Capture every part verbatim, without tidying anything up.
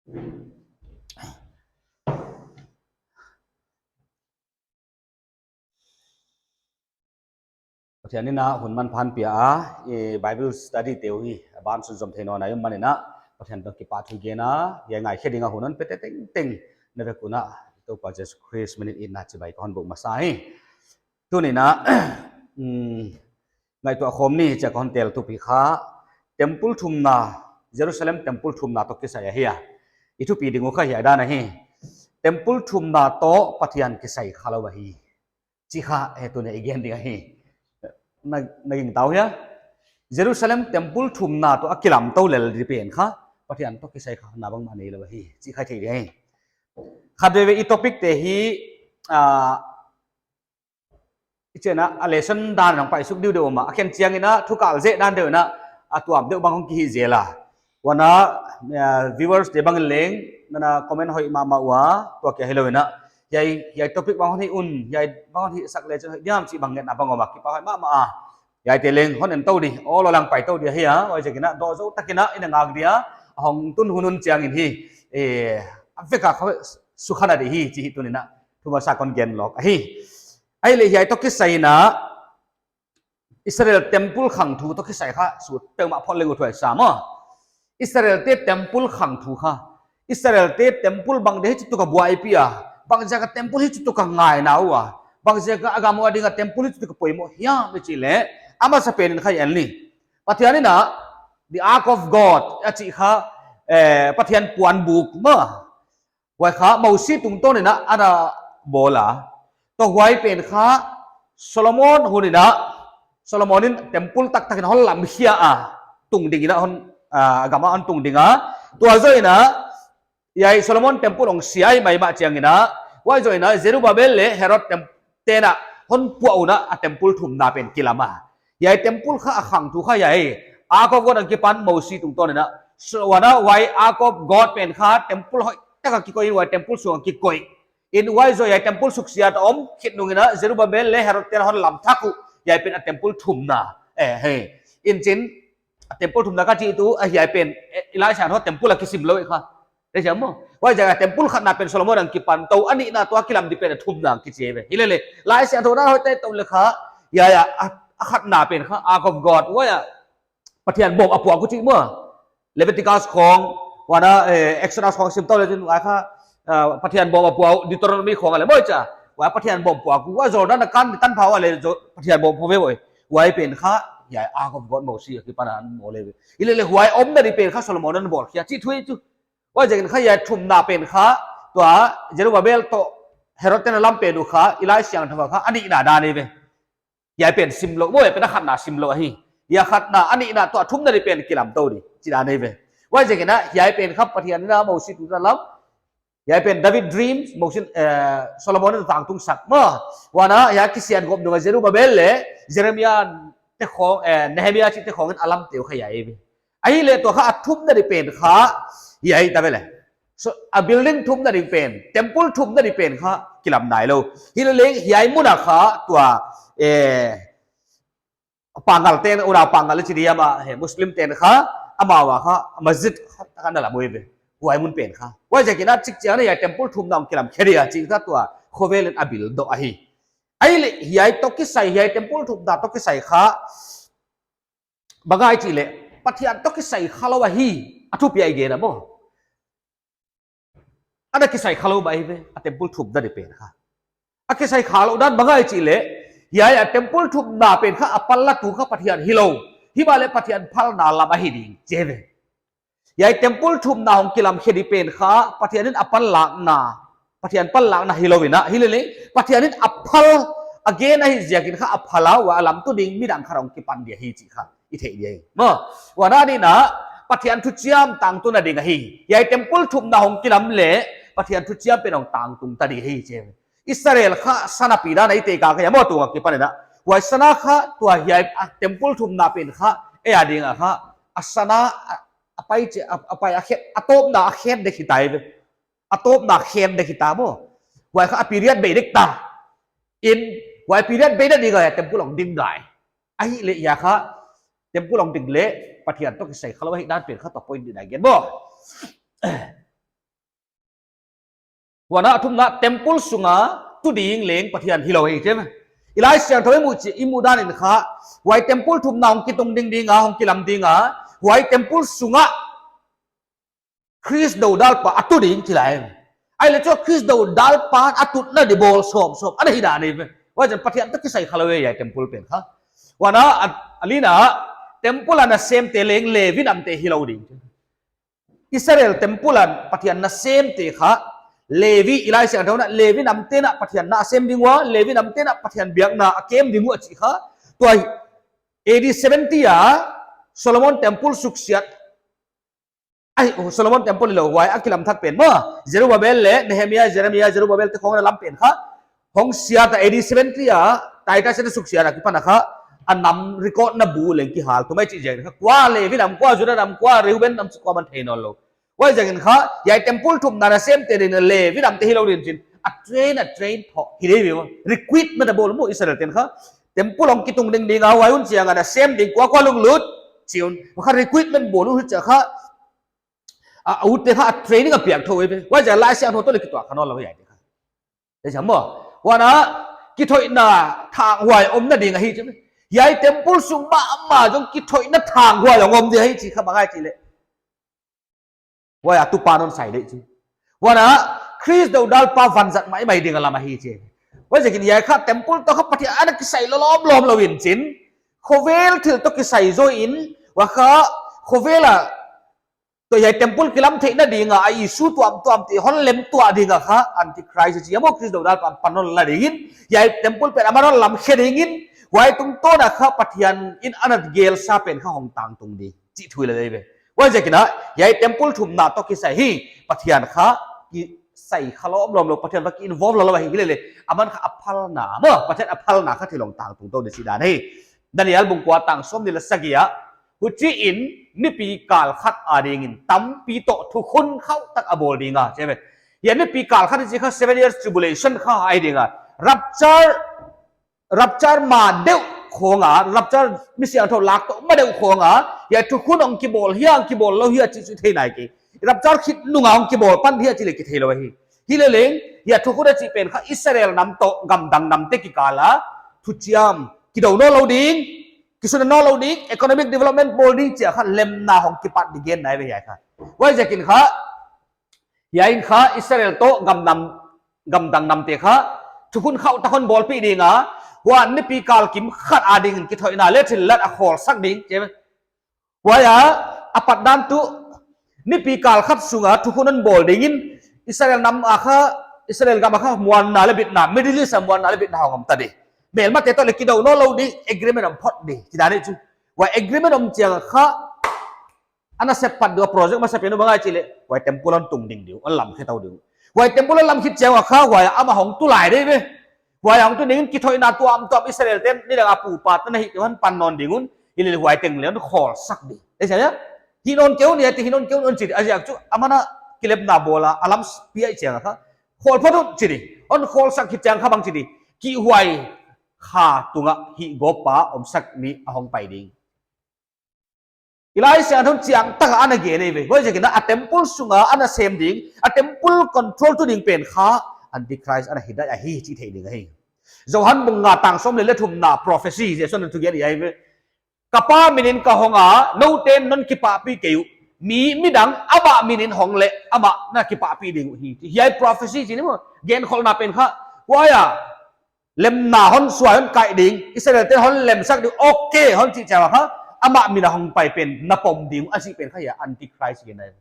Pathian in a hun manpha hon pia a, i Bible study te uh hi a ban sunzom thei nawn a i om manin a, Pathian toh kipahthu gen a, i ngaikhe ding a hun hon pe tengteng na vek un a, Toupa Jesu Khrist min in itna chibai ka hon buk masa hi. Tuni'n a, um, ngaihtuah khawm ni chia ka hon tel thupi kha, temple thumna, Jerusalem temple thumna toh kisai ahi a. I thupi ding uh kha hiai dan ahi. Temple thumna toh Pathian kisai khalou ahi. Chih kha, eh, tuni'n i gen ding ahi. Na, na gingta uh hia? Jerusalem temple thumna toh a kilamtou lel di pen kha, Pathian toh kisai kha na bangmah neilou ahi. Chih kha i thei ding ahi. Khatvei i topic te hi, ah, i chin a, a lesson dan hong paisuk diu deuh mah. A khen chiangin a, thu kal zek dan deuh in a, a tuam deuh bang hong kihi zel a. Huan a, eh, viewers te bang leng, nana comment hoih mahmah ua, tua kia hilou in a. Hiai, hiai topic bang hon hih un, hiai bang hon hihsak leh chih hoih diam chih bang ngetna bang om a, kipak hoih mahmah a. Hiaite leng hon en tou di, awl a lang pai tou di ahi a, huaiziakin a, dawh zou takin a, i na ngak di a, hong tun hun hun chiangin hi, eh, a vek a kha sukha na di hi, chih hi tuni'n a, thu masa kon gen lawk ahi. Ahihleh hiai toh kisai in a, Israel temple khangthu toh kisai kha, sut peuhmah phot leng ut huai sa maw. Israel te temple khangthu kha. Israel te temple bang dia hichituk a buaipih a. Bangziak a temple hichituk a ngaina ua. Bangziak a a gam ua ding a temple hichituk a poimoh hiam i chih leh. A masapen in kha en ni. Pathian in a, the ark of God, a chih kha, eh, Pathian puanbuk maw. Huai kha Mosi tungtawn in a ana bawl a. Toh huai pen kha Solomon hun in a, Solomon in temple taktak in hon lam khia a. Tung ding in a hon, ah, gam a hon tung ding a. Tua zoh in a, hiai Solomon temple hong siai maimah chiangin a. Huai zoh in a Zerubbabel leh Herod tem-, te'n a hon puah un a, a temple thumna pen kilam a. Hiai temple kha a khangthu kha hiai. Ark of God a kipan Mosi tungtawn in a. So, huan a huai Ark of God pen kha temple hoihtak a kikoih in huai temple sung a kikoih. In huai zoh hiai temple suksiat a om khit nung in a Zerubbabel leh Herod te'n a hon lam thak uh. Hiai pen a temple thumna. Eh, he. In chin, a temple thumna ka chih tuh, a hiai pen, eh, i Laisiangthou temple a kisim lou kha. Te siam maw. Huaiziak a temple khatna pen Solomon a kipan tou, a nihna toh a kilam di pen a thumna kichi ve. Hilele, Laisiangthou na hoih te tou leh kha, hiai a, a, a khatna pen kha, Ark of God. Huai a, Pathian bawm a puak uh chih maw. Leviticus khong, huan a, eh, Exodus khong sim tou leh chin huai kha, ah, Pathian bawm a puak uh, Deuteronomy khong a leh maw chia. Huai Pathian bawm puak uh, huai Jordan a kan, tanpha ua leh zo-, Pathian bawm puak ve maw. Huai pen kha, hiai Ark of God Mosi a kipan a hon bawl ve. Hilele huai omna di pen kha Solomon in a bawl khia chih thu ahi chu. Huaiziakin kha hiai thumna pen kha, tua Zerubbabel toh Herod te'n a lam pen uh kha, i Laisiangthou kha, a nihna dan ahi ve. Hiai pen simlouh, maw hiai pen a khatna simlouh ahi. Hiai khatna a nihna toh a thumna di pen kilam tou di, chih dan ahi ve. Huaiziakin a, hiai pen kha Pathian in a Mosi tungtawn a lam. Hiai pen David dream, Mosi, eh, Solomon in a tangtung sak maw. Huan a, hiai kisiangthou nung a Zerubbabel leh, Jeremiah te khong, eh, Nehemiah chih te khong in a lamte uh kha hiai ve. Ahihleh tua kha a thumna di pen kha, hiai ta ve leh. So, a building thumna di pen, temple thumna di pen kha, kilam nailou. Hilele hiai mun a kha, tua, eh, Pangal te'n, unau Pangal chih diam a, he, Muslim te'n kha, amau a kha, masjid kha, taktak in a lam uh ve. Huai mun pen kha. Huaiziakin a chik chiang in a hiai temple thumna hong kilam khe di a, chih kha tua, khovel in a build uh ahi. Ahihleh, hiai toh kisai, hiai temple thumna toh kisai kha, bang ahia chih leh, Pathian toh kisai khalou ahi, a thupi a i gen a maw. Ana kisai khalou mah ahi ve, a temple thumna di pen kha. A kisai khalou dan bang ahia chih leh, hiai a temple thumna pen kha a panla tu kha Pathian hilou. Himahleh Pathian phalna lam ahi ding, chi ve. Hiai temple thumna hong kilam khe di pen kha, Pathian in a panlakna, Pathian panlakna hilou in a, hilele, Pathian in a phal, a gen ahih ziakin kha a phal a, huai a lamtu ding midang khat hong kipan di ahi chih kha i thei di ahi. Maw, huan a nihna, Pathian thuchiam tangtunna ding ahi. Hiai temple thumna hong kilam leh, Pathian thuchiam pen hong tangtung ta di ahi chi. Israel kha sana pi dan a i te kha kha hiai maw tung a kipan in a. Huai sana kha tua hiai a temple thumna pen kha, ei a ding a kha, a sana a, a pai chi, a, a pai a khet, a tawpna a khet dek hi ta ve. A tawpna khen dek hi ta maw. Huai kha a period bei dek ta. In, huai period bei dek ding a temple hong ding ngai. Ahihleh hiai kha temple hong ding leh Pathian toh kisai khalou ahihdan pen kha toh point di nai gen maw. Huan a thumna, temple sunga tu ding leng Pathian hilou hi chi. I Laisiangthou i muh chiang, i muh dan in kha, huai temple thumna hong kitung ding ding a, hong kilam ding a, huai temple sunga Khrist doudalpa a tu ding chi lai. Ahihleh chu Khrist doudalpa a tutna di bawl sawm sawm ana hi dan ahi ve. Huaiziakin Pathian toh kisai khalou e hiai temple pen kha. Huan a, a, a lina, temple a nasemte leng Levi namte hilou ding. Israel temple a Pathian nasemte kha, Levi, i Laisiangthou na, Levi namte'n Pathian na a sem ding ua, Levi namte'n Pathian biakna a kem ding ua chi kha. Tua hi, A D seventy a, Solomon temple suksiat. Ai, oh, Solomon temple lou, huai a kilam thak pen maw. Zerubbabel leh Nehemiah, Jeremiah, Zerubbabel te khong a lam pen kha. Hong siat a, A D seventy a, Titus te suksiat a kipan a kha, a nam record na bu leng kihal tum mai chih ziakin kha. Kua Levi nam, kua Juda nam, kua Reuben nam chih kuaman thei nawnlou. Huaiziakin kha, hiai temple thumna nasemte ding Levi namte hilou ding chin. A train, a train tho, hi dei ve maw. Recruitment a bawl maw Israel te'n kha. Temple hong kitung ding ding a, huai hun chiang a nasem ding kua kua lunglut. Chi un, huai kha recruitment bawl uh chiang kha, a, a utte kha a training a piak tho e ve. Huaiziakin Laisiangthou toh leh kituak kha nawnlou hiai te kha. Te cham maw. Huan a, kithoihna thanghuai omna ding ahi chi. Hiai temple sung mahmah zong kithoihna thanghuai hong om ding ahi chi kha bang ahia chih leh. Huai a tupa'n hon sai leh chi. Huan a, Khrist doudalpa vanzat maimai ding a lam ahi chi. Huaiziakin hiai kha temple toh kha Pathian ana kisai lawmlawm lou in chin. Khovel thil toh kisai zaw in, huai kha khovel a toh hiai temple kilam theihna ding a, a issue tuamtuam te hon lem tuah ding a kha, Antichrist chi a maw Khrist doudalpa pan hon la ding in, hiai temple pen aman hon lam khe ding in, huai tungtawn a kha Pathian in ana gelsa pen kha hong tangtung ding. Chih thu i la dei ve. Huaiziakin a, hiai temple thumna toh kisai hi, Pathian kha, kisai kha lawmlawm lou, Pathian va ki involve lou lou ahi lele, aman kha a phalna, maw, Pathian a phalna kha thil hong tangtung tou ding chih dan hi. Daniel bung kua tang sawmnih leh sagih a, huchiin nipi kal khat adingin tampi toh thukhun khauh tak a bawl ding a, chi ve. Hiai nipi kal khat i chih kha seven years tribulation kha ahi ding a. Rapture, rapture ma deuh khong a, rapture misiangthou lak toh ma deuh khong a, hiai thukhun hong kibawl hia, hong kibawl lou hia chih chu thei nai kei. Rapture khit nung a hong kibawl pan hia chih leh kithei lou ahi. Hileleng, hiai thukhun a chih pen kha Israel nam toh gamdang namte kikal a thuchiam kidou nawnlou ding, kisun nawnlou ding, economic development bawl ding chia kha lemna hong kipat di gen nai ve hiai kha. Huaiziakin kha, hiai in kha Israel toh gamnam, gamdang namte kha, thukhun khauh tak hon bawlpih ding a, huan nipi kal kim khat adingin kithoihna leh thillat a khawlsak ding, chi ve. Huai a, a pat dan tuh, nipi kal khat sunga thukhun hon bawl ding in, Israel nam a kha, Israel gam a kha muanna leh bitna, Middle East a muanna leh bitna hong om ta di. Melmate toh leh kidou nawnlou di, agreement om phot di, chi dan ahi chu. Huai agreement om chiang a kha, ana sep pat di uh a project masa pen uh bang ahia chih leh, huai temple hon tung ding di uh, hon lam khe tou di uh. Huai temple hon lam khit chiang a kha, huai a amah hong tu lai dei ve. Huai hong tu ding in kithoihna tuamtuam Israel te'n, nidang a pu pa te'n a hih uh hon pan nawn ding un, hilele huai teng leh hon khawlsak di. Ei sa ya? Hih nawn kei un, hiai te hih nawn kei un hon chi di, a ziak chu, aman a kilemna bawl a, a lam pi ahih chiang a kha. Khawl phot un chi di. Hon khawlsak khit chiang kha bang chi di. Kihhuai kha tunga hihgawp a omsak mi a hong pai ding. I Laisiangthou chiang tak a ana gen ahi ve. Huaiziakin a temple sunga ana sem ding, a temple control tu ding pen kha Antichrist ana hi dai ahi chih theih ding ahi. Johan bung nga tang sawmleh thumna prophecy Jesu'n a thugen ahi ve. Ka Pa minin ka hong a, nouten non kipahpih kei uh. Mi, midang amah minin hong leh amah na kipahpih ding uh hi. Hiai prophecy chih ni maw, genkholhna pen kha. Huai a, lemna hon suai hon kai ding, Israel te'n hon lemsak ding, okay, hon chih chiang a kha, amah min a hong pai pen, na pom ding, a chih pen kha hiai Antichrist gen ahi.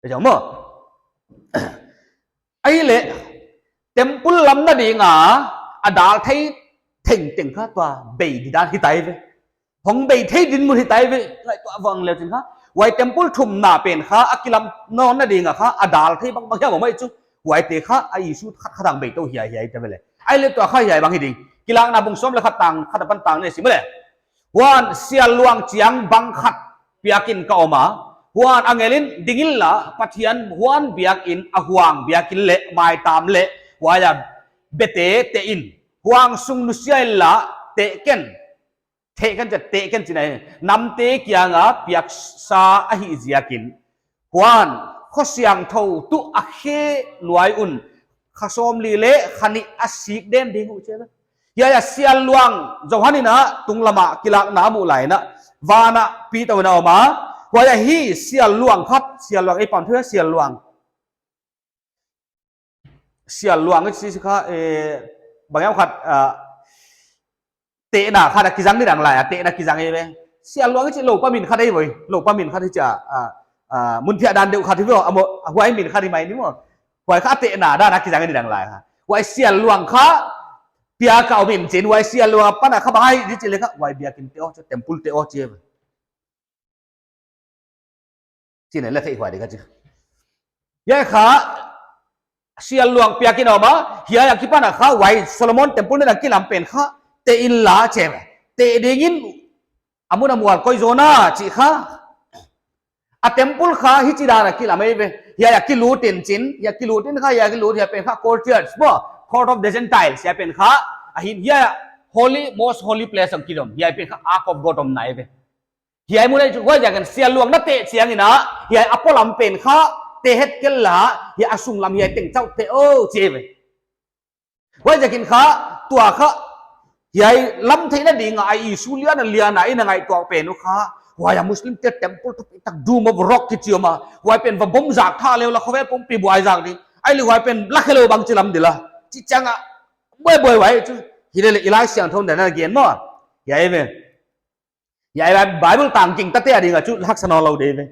Ei chang maw? Ahihleh, temple lamna ding a, a dal thei tengteng kha tua, bei di dan hi tai ve. Hong bei thei dinmun hi tai ve, ngaihtuah vang leu chin kha. Huai temple thumna pen kha, a kilam nawnna ding a kha, a dal thei bangbang hiam om ahi chu. Huaite kha, a issue khat khat a bei tou hiai hiai ta ve le. Ahihleh tua kha hiai bang hi ding. Kilakna bung sawm leh khat tang, khat apan tang neu sim le. Huan sial luang chiang bang khat piakin ka om a. Huan angelin ding inla, Pathian huan biakin, a huang biakin leh, maitam leh, huai a bete teh in. Huang sung nusia inla, teh ken. Teh ken chia, teh ken chihna hi. Namte kianga piaksa ahih ziakin. Huan, Khua siangthou tuh a khe luai un, kha sawmli leh kha nih a sik den ding uh chi ve. Hiai a sial luang Johan in a tunglam ah kilakna mu lai in a, van ah Peter in a om a. Huai ah hiai sial luang khat, sial luang ei pan thu a sial luang. Sial luang i chih kha, eh, bang hiam khat, ah, tehna khat a kizang ni dang lai a, tehna kizang ei ve. Sial luang i chih lou pa min khat ei ve, lou pa min khat i chih a, ah, ah, mun phiah dan deuh khat hi ve, a maw, huai min khat hi mai ni maw. Huai kha tehna dan a kizang ni dang lai kha. Huai sial luang kha, piak a om in chin, huai sial luang apan a kha bang ahi di chih leh kha, huai biakin te aw, temple te aw chi ve. Chi ne la thei huai di kha chi. Hiai kha, sial luang piak in a om a, hiai akipan a kha, huai Solomon temple na kilam pen kha, teh in la chi ve. Teh ding in, a mun a mual koi zaw na chi kha. A temple kha hichi dan a kilam ei ve. Hiai a kilut in chin, hiai a kilut in kha, hiai a kilut, hiai pen kha courtyards maw, court of the Gentiles, hiai pen kha, a hin hiai a holy, most holy place ang kilom, hiai pen kha Ark of God omna ei ve. Hiai mun ei chu, huaiziakin sial luang na teh chiang in a, hiai a polam pen kha, teh het kei la, hiai a sunglam hiai teng chauh teh aw chi ve. Huaiziakin kha, tua kha, hiai lam theihna ding a, a issue lian a lian a i na ngaihtuah pen uh kha, huai a Muslim te temple thupi tak Dome of Rock kichi om a, huai pen va bomb zak thak leh la khovel pumpi buai zak ding, ahihleh huai pen la khe lou bang chi lam di la, chi chiang a, buai buai huai chu, hilele i Laisiangthou in a gen maw, hiai ve. Hiai Bible tang gingtate a ding a chu haksa nawnlou di ve.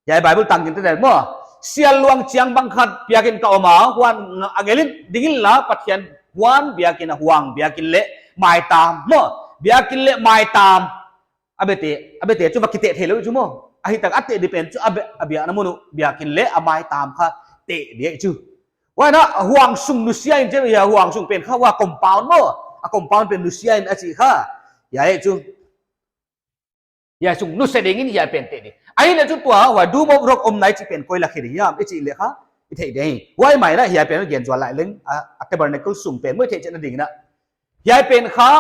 Hiai Bible tang gingtate maw. Sial luang chiang bang khat piak in ka om a, huan angel in ding in la Pathian huan biakin a huang, biakin leh maitam maw. Biakin leh maitam. A bete, a bete chu va kiteh theilou chu maw. Ahi tak a teh di pen chu a be, a biakna mun uh biakin leh a maitam kha teh di chu. Huan a huang sung nusia in chi ve, hiai huang sung pen kha huai compound maw. A compound pen nusia in a chih kha. Hiai chu. Hiai sung nusia ding in hiai pen teh di. Ahihleh chu tua, huai Dome of Rock omna i chih pen koi lak hi di hiam, i chih leh kha, i theih di hi. Huai mai in a hiai pen gen zual lai leng, a, a tabernacle sung pen maw i theih chetna ding in a. Hiai pen kha,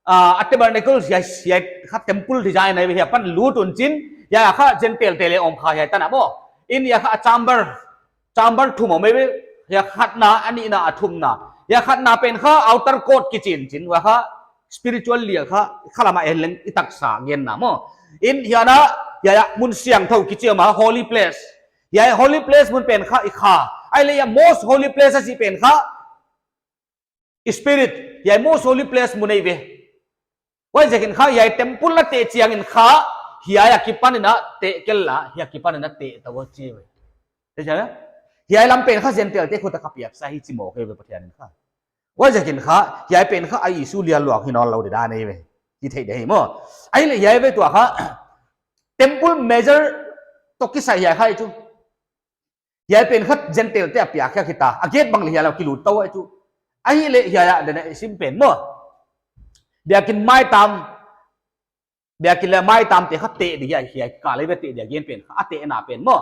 a, a tabernacle hiai, hiai kha temple design ahi ve, hiai pan lut un chin, hiai kha Gentile te leng om kha hiai tan a maw. In hiai kha a chamber, chamber thum om ei ve, hiai khatna, a nihna, a thumna. Hiai khatna pen kha outer court kichi in chin, huai kha spiritual lian kha, khalam a en leng i taksa genna maw. In hiai a, hiai a mun siangthou kichi om a holy place. Hiai holy place mun pen kha i kha. Ahihleh hiai most holy place a chih pen kha Spirit, hiai most holy place mun ei ve. Huaiziakin kha, hiai temple na teh chiang in kha, hiai akipan in a teh kei la, hiai akipan in a teh ta aw chi ve. Te chiang a? Hiai lam pen kha Gentile te khut a ka piak sa hi chi maw kei ve Pathian in kha. Huaiziakin kha, hiai pen kha a issue lian luang hi nawnlou di dan ei ve. Hi theih di hi maw. Ahihleh hiai ve tua kha, temple major toh kisai hiai kha ei chu. Hiai pen kha Gentile te a piak khia khita, a gate bang leh hiai lam kilut tou ahi chu. Ahihleh hiai a dena i sim pen maw. Biakin maitam, biakin leh maitam te kha teh di hiai, hiai kha leh ve teh di a gen pen kha, a tehna pen maw.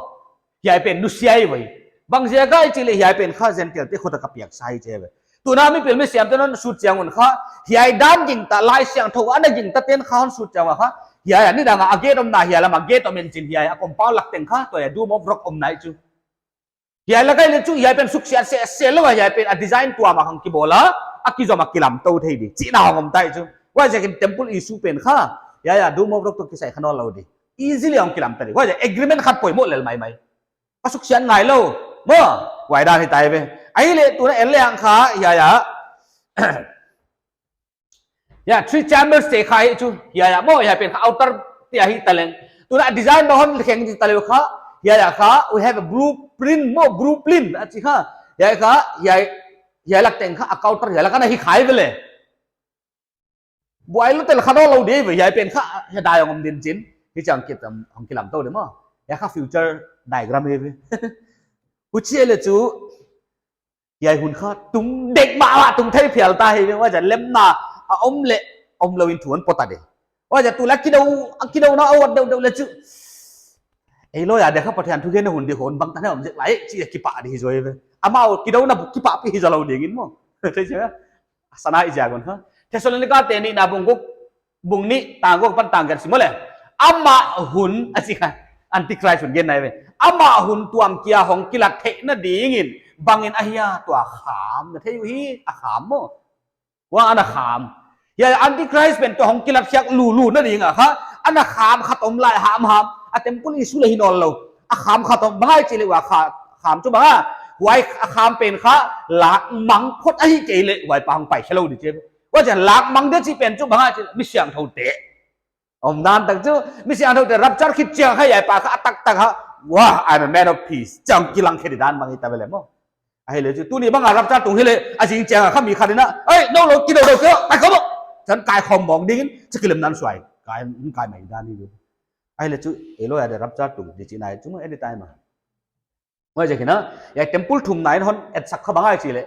Hiai pen nusia ei ve. Bang ziak a i chih leh hiai pen kha Gentile te khut a ka piak sa hi chi ve. Tuna mipil misiam te'n hon sut chiang un kha, hiai dan gingta, Laisiangthou a na gingta te'n kha hon sut chiang un kha, hiai a nidang a gate omna hiai lam a gate om in chin hiai a compound lak teng kha, tua hiai Dome of Rock omna ahi chu. Hiai lak ahihleh chu, hiai pen suksiat sese lou a, hiai pen a design tuam a hong kibawl a, a kizom a kilam tou thei di, chihna hong om ta ahi chu. Huaiziakin temple issue pen kha, hiai a Dome of Rock toh kisai kha nawnlou di. Easily hong kilam ta di. Huaiziak agreement khat poimoh lel maimai. A suksiat ngai lou. Maw, huai dan hi ta ei ve. Ahihleh tuna en lehang kha, hiai a. Hiai three chambers te kha hi chu. Hiai a maw, hiai pen kha outer te ahi ta leng. Tuna design bang hon kheng di ta leh kha. Hiai a kha, we have a blueprint maw, blueprint a chi kha. Hiai kha, hiai, hiai lak teng kha, a outer hiai lak a na hi kha ei ve leh. Buai lou tel kha nawnlou di ve, hiai pen kha, hiai dai hong om din chin, hichiang kitam hong kilam tou di maw. Hiai kha future diagram hi ve. Huchi leh chu, hiai hun kha, tung dek mahmah, tung thei phial ta hi ve, huaiziak lemna, a om leh, omlou in thu hon pawt ta di. Huaiziak tulai kidou, a kidouna a awt deuhdeuh leh chu. Ei lou a di kha Pathian thugenna hun di hon bang tan a om zek lai, chi a kipah di hi zaw ei ve. Amau kidouna buk kipahpih hi zaw lou ding in maw. Thei chi a? Sana i ziak un kha. Thessalonica te nihna bung guk, bung nih tang guk apan tang giat sim leh. Amah hun a chi kha. Antichrist hun genna ei ve. Amah hun tuam kia hong kilat theihna dingin bangin ahia tua kham na thei uhi, a kham maw. Huang ana kham. Hiai Antichrist pen tua hong kilat khiak lulu na ding a kha, ana kham khat om lai hamham. A temple issue leh hi nawnlou. A kham khat om bang ahia chih leh huai kha, kham chu bang a. Huai a kham pen kha lakmang phot ahihkeileh huai pa hong pai khelou di chi. Huaichiang lakmang di chih pen chu bang ahia chih leh mi siangthoute. Om dan tak chu, mi siangthoute rapture khit chiang kha hiai pa kha a taktak kha, "Wah, I'm a man of peace," chiang kilang khe di dan bang hi ta ve leh maw. Ahihleh chu, tuni bang a rapture tung hileh, a zing chiang a kha mi khat in a, "Ei, nou lou, kidoudou kei, pai khawm maw." Chan kai khawm mawk dingin, chi kilemna suai, kai, kai mai dan hi. Ahihleh chu, ei lou a de rapture tung, di chihna chu maw, anytime a. Huaiziakin a, hiai temple thumna in hon etsak kha bang ahia chih leh.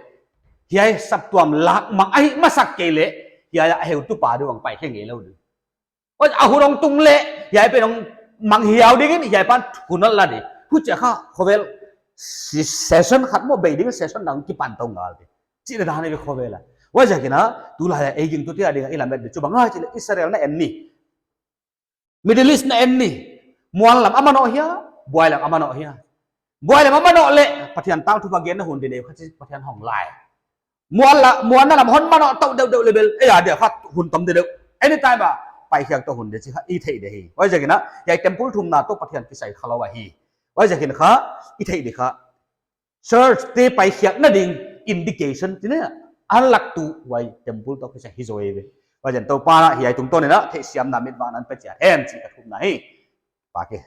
Hiai saptuam lakmang ahih masak kei leh, hiai a heutupa di hong pai khe ngeilou di. Huai a hun hong tung leh, hiai pen hong manghiau dingin, hiai pan hun hon la di. Huchia kha, khovel si-, session khat maw bei ding session dang kipan tou ngal di. Chih dan hi ve khovel a. Huaiziakin a, tulai a ei gingtute a ding a i lamet di chu bang ahia chih leh Israel na en ni. Middle East na en ni. Muan lam a manoh hia, buai lam a manoh hia. Buai lam a manoh leh, Pathian tangthupha genna hun di nei kha chi Pathian hong lai. Muan la, muanna lam hon manoh tou deuhdeuh leh bel, ei a dia kha hun tom deuhdeuh. Anytime a, pai khiak tou hun di chih kha i thei di hi. Huaiziakin a, hiai temple thumna toh Pathian kisai khalou ahi. Huaiziakin kha, i thei di kha. Church te pai khiakna ding indication chih leh, a laktu huai temple toh kisai hi zaw ve. Huaiziakin Toupa'n a hiai tungtawn in a theihsiamna mit vang hon pe chiat hen chih ka thumna hi. Pa ke.